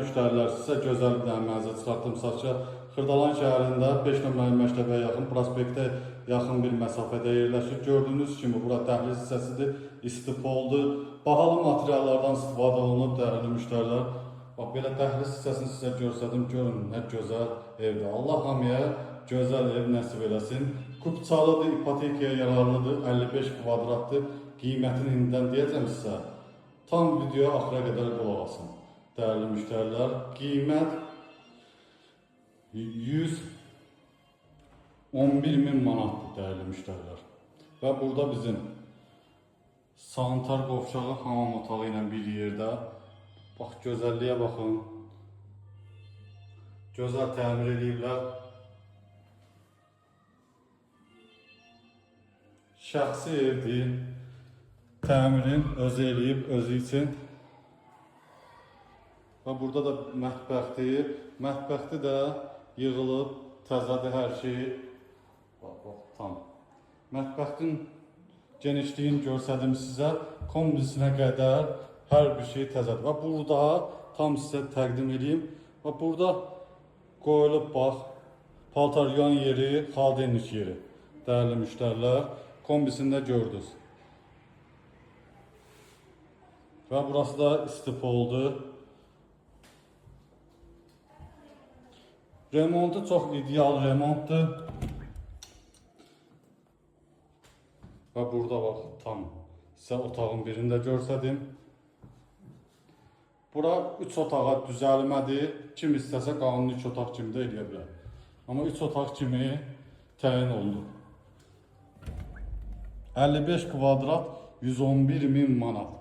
müştərilər, sizə gözəl bir dənə mənzil çıxartdım satışa. Xırdalan şəhərində 5 nömrəli məktəbə yaxın, prospektə yaxın bir məsafədə yerləşir. Gördüyünüz kimi bura dəhliz hissəsidir, istipoldur. Bahalı materiallardan istifadə olunub dəyərli müştərilər. Bax belə dəhliz hissəsini sizə göstərdim. Görün nə gözəl evdir. Allah hamıya gözəl ev nəsib eləsin. Kupçalıdır, ipotekaya yararlıdır, 55 kvadratdır. Qiymətini indidən deyəcəm sizə. Tam video axıra qədər qulaq asın. Dəyərli müştərilər, qiymət 111 min manatdır dəyərli müştərilər. Və burada bizim sanitar qovşağı hamam otağı ilə bir yerdə. Bax gözəlliyə baxın. Gözəl təmir eləyiblər. Şəxsi evdir. Təmirin özü eləyib özü üçün. Və burada da mətbəxdir. Mətbəxdə də yığılıb, təzədir hər şey. Bax, bax, tam. Mətbəxin genişliyini göstərdim sizə. Kombisinə qədər hər bir şey təzədir. Və burada tam sizə təqdim edeyim. Və burada qoyulub bax, paltar yuyan yeri, xaladelnik yeri. Dəyərli müştərilər, kombisini də gördünüz. Və burası da istipoldur. Remontu çox ideal remontdur. Və burada bax tam sizə otağın birini də göstərdim. Bura 3 otağa düzəlmədir. Kim istəsə qanuni 2 otaq kimi də eləyə bilər. Amma 3 otaq kimi təyin olunub. 55 kvadrat 111 min manat.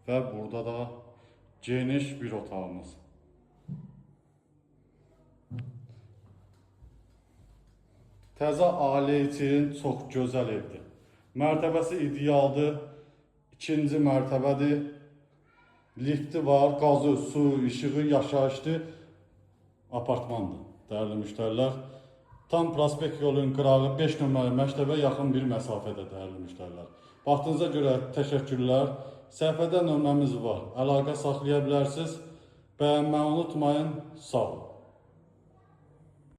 Və burada da geniş bir otağımız. Təzə ailə üçün çox gözəl evdir. Mərtəbəsi idealdır. İkinci mərtəbədir. Lifti var, qazı, su, işığı, yaşayışlı apartmandır. Dəyərli müştərilər. Tam prospekt yolunun qırağı 5 nömrəli məktəbə yaxın bir məsafədə dəyərli müştərilər. Vaxtınıza görə təşəkkürlər. Səhifədə nömrəmiz var. Əlaqə saxlaya bilərsiniz. Bəyənməyi unutmayın. Sağ olun.